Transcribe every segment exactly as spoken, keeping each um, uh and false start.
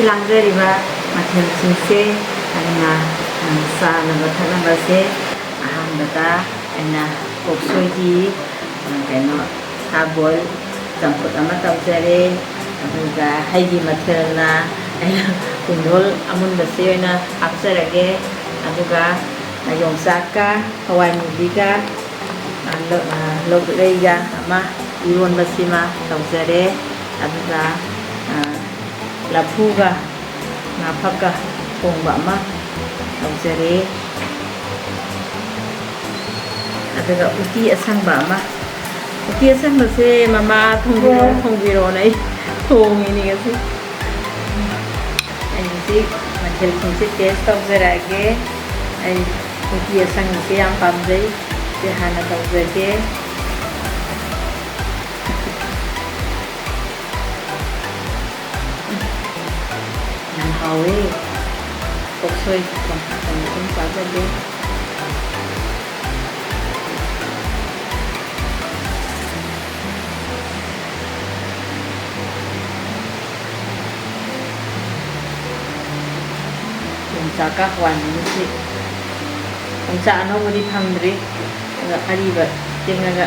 ꯂꯥꯡꯖꯔꯤꯕ ꯃꯊꯦꯜꯁꯤꯡꯁꯦ, ꯑꯗꯨꯅ, ꯑ, ꯆꯥꯅꯕ ꯊꯛꯅꯕꯁꯦ ꯑꯍꯥꯟꯕꯗ ꯑꯩꯅ ꯀꯣꯛꯁꯣꯏꯒꯤ, ꯑ, ꯀꯩꯅꯣ, ꯁꯥ ꯕꯣꯏꯜ ꯆꯝꯐꯨꯠ ꯑꯃ ꯇꯧꯖꯔꯦ꯫ ꯑꯗꯨꯒ ꯍꯩꯒꯤ ꯃꯊꯦꯜꯅ ꯑꯩꯅ ꯄꯨꯡꯗꯣꯜ ꯑꯃꯨꯟꯕꯁꯦ ꯑꯣꯏꯅ ꯍꯥꯞꯆꯔꯒꯦ꯫ ꯑꯗꯨꯒ ꯌꯣꯡꯆꯥꯛꯀ ꯍꯋꯥꯏ ꯃꯨꯕꯤꯒ, ꯑ, ꯂ-, ꯑ, ꯂꯧꯗ꯭ꯔꯩꯒ ꯑꯃ ꯏꯔꯣꯟꯕꯁꯤꯃ ꯇꯧꯖꯔꯦ꯫ ꯑꯗꯨꯒ, ꯑ, ꯂꯐꯨꯒ ꯉꯥꯐꯛꯀ ꯊꯣꯡꯕ ꯑꯃ ꯇꯧꯖꯔꯦ꯫ ꯑꯗꯨꯒ ꯎꯇꯤ ꯑꯁꯪꯕ ꯑꯃ꯫ ꯎꯇꯤ ꯑꯁꯪꯕꯁꯦ ꯃꯃꯥ ꯊꯣꯡꯕꯤꯔꯛꯑꯣ, ꯊꯣꯡꯕꯤꯔꯛꯑꯣꯅ ꯑꯩ ꯊꯣꯡꯉꯤꯅꯤ ꯉꯁꯤ꯫ ꯑꯩ ꯍꯧꯖꯤꯛ ꯃꯊꯦꯜꯁꯤꯡꯁꯦ ꯇꯦꯁ ꯇꯧꯖꯔꯛꯑꯒꯦ꯫ ꯑꯩ ꯎꯇꯤ ꯑꯁꯪꯕꯁꯦ ꯌꯥꯝ ꯄꯥꯝꯖꯩ꯫ ꯁꯤ ꯍꯥꯟꯅ ꯇꯧꯖꯒꯦ꯫ ꯌꯥꯝ ꯍꯥꯎꯋꯦ꯫ ꯀꯣꯛꯁꯣꯏ ꯆꯝꯐꯨꯠ ꯑꯃ ꯑꯗꯨꯝ ꯆꯥꯖꯒꯦ꯫ ꯌꯣꯡꯆꯥꯛꯀ ꯍꯋꯥꯏ ꯃꯨꯕꯤꯁꯤ꯫ ꯌꯣꯡꯆꯥꯛ ꯑꯅꯧꯕꯗꯤ ꯐꯪꯗ꯭ꯔꯤ꯫ ꯑꯗꯣ ꯑꯔꯤꯕ ꯇꯤꯡꯉꯒ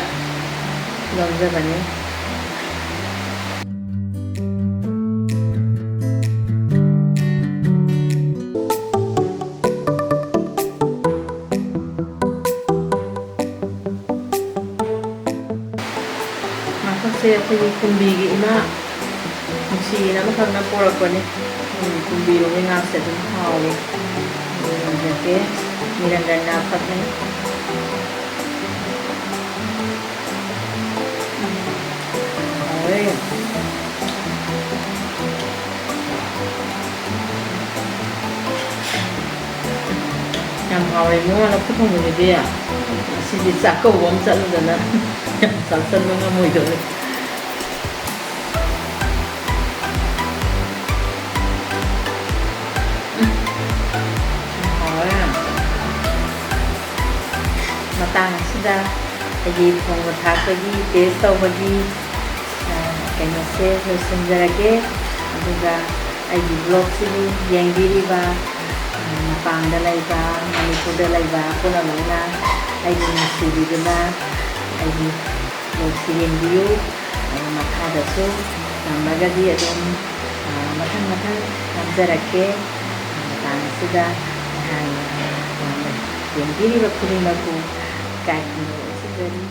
ꯂꯧꯖꯕꯅꯤ꯫ ꯉꯥꯐꯛꯁꯦ ꯑꯩꯈꯣꯏꯒꯤ ꯀꯨꯝꯕꯤꯒꯤ ꯏꯃꯥ ꯅꯨꯡꯁꯤꯅ ꯑꯃꯈꯛꯅ ꯄꯣꯔꯛꯄꯅꯤ꯫ ꯎꯝ, ꯀꯨꯝꯕꯤꯔꯣꯝꯒꯤ ꯉꯥꯁꯦ ꯑꯗꯨꯝ ꯍꯥꯎꯋꯦ꯫ ꯑꯗꯨ ꯌꯦꯡꯖꯒꯦ꯫ ꯅꯤꯔꯟꯖꯟ ꯉꯥꯐꯛꯅꯤ꯫ ꯎꯝ, ꯍꯥꯎꯋꯦ꯫ ꯌꯥꯝ ꯍꯥꯎꯔꯦ ꯏꯕꯨꯡꯉꯣ, ꯂꯐꯨ ꯊꯣꯡꯕꯗꯨꯗꯤ꯫ ꯉꯁꯤꯗꯤ ꯆꯥꯛꯀꯧꯕ ꯑꯃ ꯆꯠꯂꯨꯗꯅ ꯌꯥꯝ ꯆꯥꯁꯟꯕ ꯉꯝꯃꯣꯏꯗꯧꯔꯦ꯫ ꯎꯝ꯫ ꯍꯥꯎꯔꯦ꯫ ꯃꯇꯥꯡ ꯑꯁꯤꯗ ꯑꯩꯒꯤ ꯊꯣꯡꯕ ꯊꯥꯛꯄꯒꯤ ꯇꯦꯁ ꯇꯧꯕꯒꯤ, ꯑ, ꯀꯩꯅꯣꯁꯦ ꯂꯣꯏꯁꯤꯟꯖꯔꯒꯦ꯫ ꯑꯗꯨꯒ ꯑꯩꯒꯤ ꯕ꯭ꯂꯣꯛꯁꯤꯕꯨ ꯌꯦꯡꯕꯤꯔꯤꯕ, ꯑ, ꯃꯄꯥꯟꯗ ꯂꯩꯕ, ꯃꯅꯤꯄꯨꯔꯗ ꯂꯩꯕ ꯄꯨꯝꯅꯃꯛꯅ ꯑꯩꯕꯨ ꯅꯨꯡꯁꯤꯕꯤꯗꯨꯅ ꯑꯩꯒꯤ ꯕ꯭ꯂꯣꯛꯁꯤ ꯌꯦꯡꯕꯤꯌꯨ꯫ ꯑꯗꯨ ꯃꯈꯥꯗꯁꯨ ꯉꯝꯃꯒꯗꯤ ꯑꯗꯨꯝ, ꯑ, ꯃꯊꯪ ꯃꯊꯪ ꯅꯝꯖꯔꯛꯀꯦ꯫ ꯃꯇꯥꯡ ꯑꯁꯤꯗ ꯅꯍꯥꯛꯅ ꯌꯥꯝꯅ ꯌꯦꯡꯕꯤꯔꯤꯕ ꯈꯨꯗꯤꯡꯃꯛꯄꯨ ꯏꯀꯥꯏ ꯈꯨꯝꯅꯕ ꯎꯠꯆꯖꯔꯤ꯫